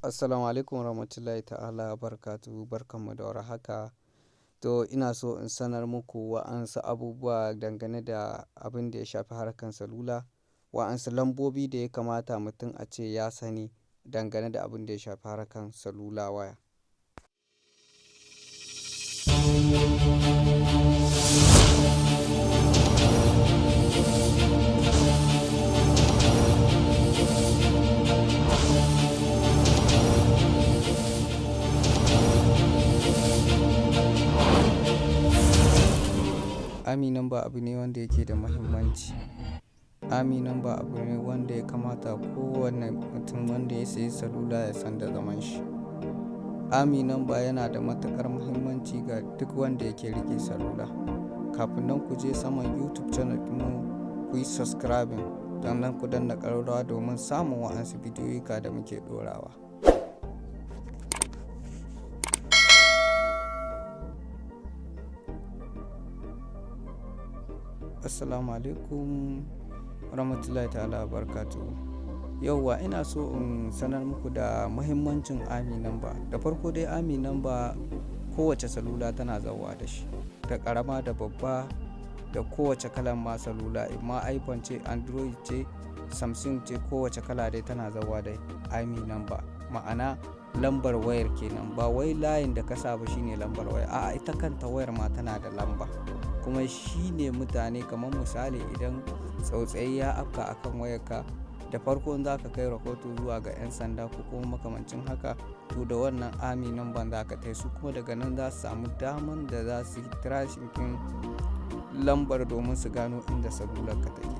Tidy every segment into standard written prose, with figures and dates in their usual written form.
Assalamu alaikum warahmatullahi ta'ala barakatuhu, barkanmu da warhaka. To, ina so in sanar muku wa'ansu abubuwa dangane da abin da ya shafi harkar salula. Wa'ansu lambobi da ya kamata mutum a ce ya sani dangane da abin da ya shafi harkar salula waya. IMEI number abu ne wanda yake da muhimmanci. IMEI number abu ne wanda ya kamata kowane mutum wanda ya sayi salula ya san da zaman shi. IMEI number yana da matuƙar muhimmanci ga duk wanda yake riƙe salula. Kafin nan, ku je saman YouTube channel ɗinmu, ku yi subscribing, sannan ku danna ƙararrawa domin samun wa'ansu bidiyoyika da muke ɗorawa. Assalamu alaikum warahmatullahi ta'ala wabarakatuhu. Yauwa, ina so in sanar muku da muhimmancin IMEI number. Da farko dai, IMEI number kowace salula tana zauwa da shi, da ƙarama da babba, da kowace kalan ma salula, imma iPhone ce, Android ce, Samsung ce, kowace kala dai tana zauwa da IMEI number. Ma'ana, lambar wayar kenan. Ba wai layin da ka sa ba shine lambar waya. A'a, ita kanta wayar ma tana da lamba. Kuma shine mutane, kamar misali, idan tsautsayi ya afka akan wayarka, da farko in zaka kai rahoto zuwa ga 'yan sanda ko kuma makamancin haka, to da wannan IMEI number za ka kai su, kuma daga nan za su samu daman da za su yi tracing ɗin lambar domin su gano inda salular ka take.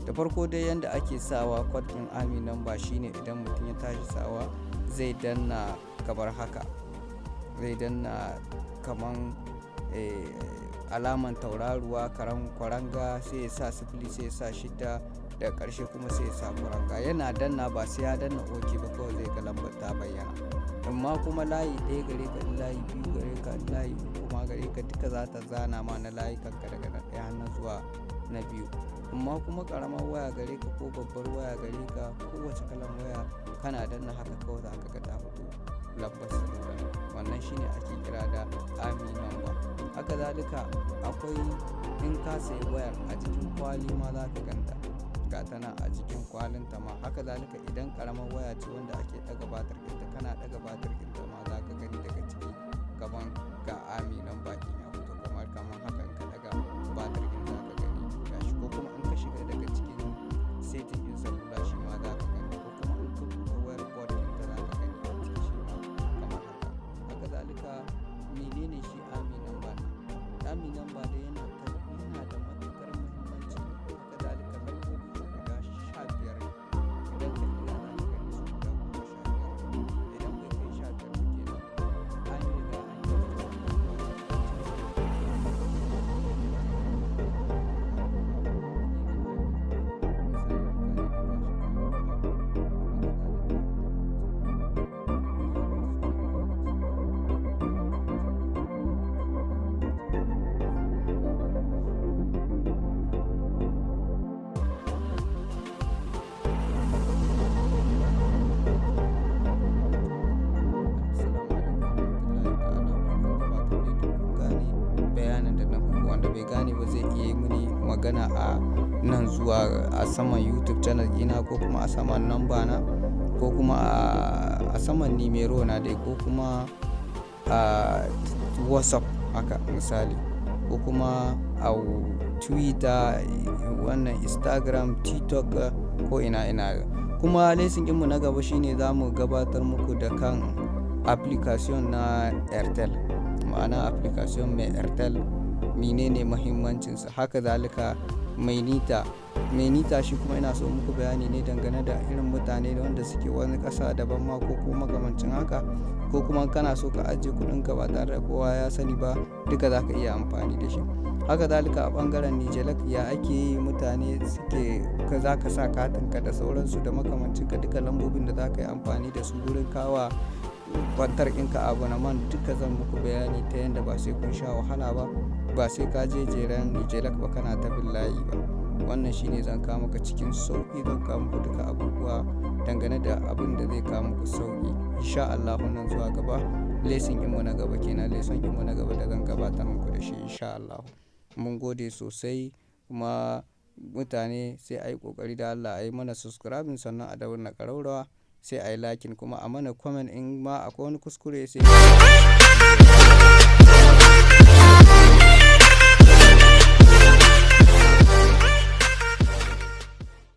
Da farko dai, yanda ake sawa code ɗin IMEI number shine, idan mutum ya tashi sawa, zai danna kamar haka. Zai danna kaman alaman tauraruwa, karan kwaranga, sai ya sa sifili, sai ya sa shida, daga ƙarshe kuma sai ya sa kwaranga. Yana danna, ba sai ya danna OK ba, kawai zai ga lambar ta bayyana. Amma kuma layi ɗaya gare ka, in layi biyu gare ka, in layi uku ma gare ka, duka za ta zana ma na layukan ka daga na ɗaya har na zuwa na biyu. Amma kuma ƙaramar waya gare ka ko babbar waya gare ka, kowace kalan waya, kana danna haka kawai za ka ga ta fito lambar salula. Wannan shine ake kira da IMEI number. Haka zalika, akwai in ka sayi wayar, a jikin kwali ma za ka gan ta. Ga ta nan a jikin kwalinta ma. Haka zalika, idan ƙaramar waya ce wanda ake ɗaga batir ɗinta, kana ɗaga batir ɗinta ma za ka gani daga ciki kaman ga IMEI number ɗin ya fito, kamar haka, in ka ɗaga batir ɗin za ka gani gashi. Ko kuma in ka shiga daga cikin setting ɗin salula, shi ma za ka gani. Ko kuma in ka buɗe wayar, board ɗinta, za ka gani a ciki shi ma kamar haka. Haka zalika, menene shi IMEI number nan? IMEI number dai yana da matuƙar muhimmanci. Haka zalika, lambobi guda 15 ne. Idan ka ƙirga, za ka gani su guda 15. Idan bai kai 15 ba, kenan an riga an yi wannan. Assalamu alaikum warahmatullahi ta'ala wabarakatuhu. Fatan dai duk kun gane bayanin da na muku. Wanda bai gane ba zai iya yi mini magana a nan zuwa a saman YouTube channel ɗina, ko kuma a saman number na, ko kuma a saman numero na dai, ko kuma a WhatsApp haka misali, ko kuma a Twitter, wannan Instagram, TikTok, ko ina ina. Kuma lesson ɗinmu na gaba shine za mu gabatar muku da kan application na Airtel. Ma'ana, application mai Airtel, menene muhimmancinsa. Haka zalika, mai Nita. Mai Nita shi kuma ina so muku bayani ne dangane da irin mutane wanda suke wani ƙasa daban ma ko kuma makamancin haka, ko kuma kana so ka ajiye kuɗinka ba tare da kowa ya sani ba, duka za ka iya amfani da shi. Haka zalika, a ɓangaren Nigelec, ya ake yi mutane suke ka za ka sa katinka da sauransu da makamancin ka, duka lambobin da za ka yi amfani da su wurin kawa kwantar ɗinka abonnement, duka zan muku bayani ta yanda ba sai kun sha wahala ba, ba sai ka je jeren Nigelec ba, kana ta bin layi ba. Wannan shine zan kawo maka cikin sauƙi. Zan kawo muku duka abubuwa dangane da abin da zai kawo muku sauƙi, insha. insha Allahu nan zuwa gaba. Lesson ɗinmu na gaba kenan, lesson ɗinmu na gaba da zan gabatar muku da shi insha Allahu. Mun gode sosai kuma mutane, sai a yi ƙoƙari da Allah a yi mana subscribing, sannan a danna ƙararrawa, sai a yi liking, kuma a mana comment in ma akwai wani kuskure sai.